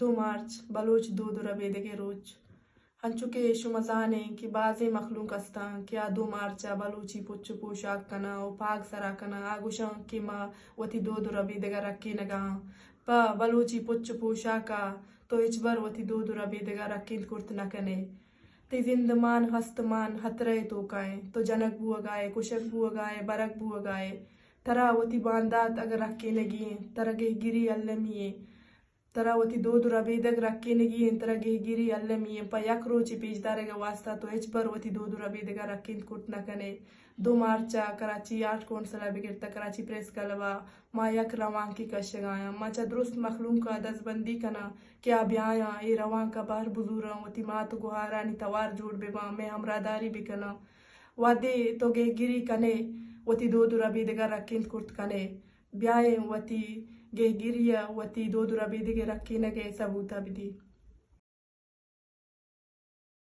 دو مارچ، بلوچ دود ءُ ربیدگ ءِ روچ۔ انچو کہ شما زان ایں کہ بازیں مخلوق استاں کہ آ دو مارچ ءَ بلوچی پچ ءُ پوشاک کناں ءُ پاگ سرا کناں، آ گوشاں کہ ما وتی دود ءُ ربیدگ ءَ رکینگ ءَ آں۔ پہ بلوچی پچ ءُ پوشاک ءَ تو ہچبر وتی دود ءُ ربیدگ ءَ رکینت کرت نہ کن ئے۔ تئی زندمان ہستمان ہترہ ءِ توکا ایں۔ تو جنگ بوہگا ئے، کشگ بوہگا ئے، برگ بوہگا ئے۔ ترا وتی باندات اگاں رکینگی ایں، ترا گہگیری المی ایں۔ ترا وتی دود ءُ ربیدگ رکینگی ایں، ترا گہگیری المی ایں۔ پہ یک روچے پیش دارگ ءِ واستا تو ہچبر وتی دود ءُ ربیدگ ءَ رکینت کرت نہ کن ئے۔ دو مارچ ءَ کراچی آرٹ کونسل ءَ بگر تاں کراچی پریس کلب ءَ ما یک روانکے کشگ ءَ آں۔ ما چہ درست مخلوق ءَ دزبندی کناں کہ آ بیایاں، اے روانک ءَ بہر بزوراں، وتی مات ءُ گہارانی توار جوڑ بہ باں، مئے ہمراہداری بہ کناں۔ وہدے تو گہگیری کن ئے، وتی دود ءُ ربیدگ ءَ رکینت کرت کن ئے۔ بیائیں وتی گہگیری ءَ وتی دود ءُ ربیدگ ءِ رکینگ ءِ ثبوت ءَ بدی۔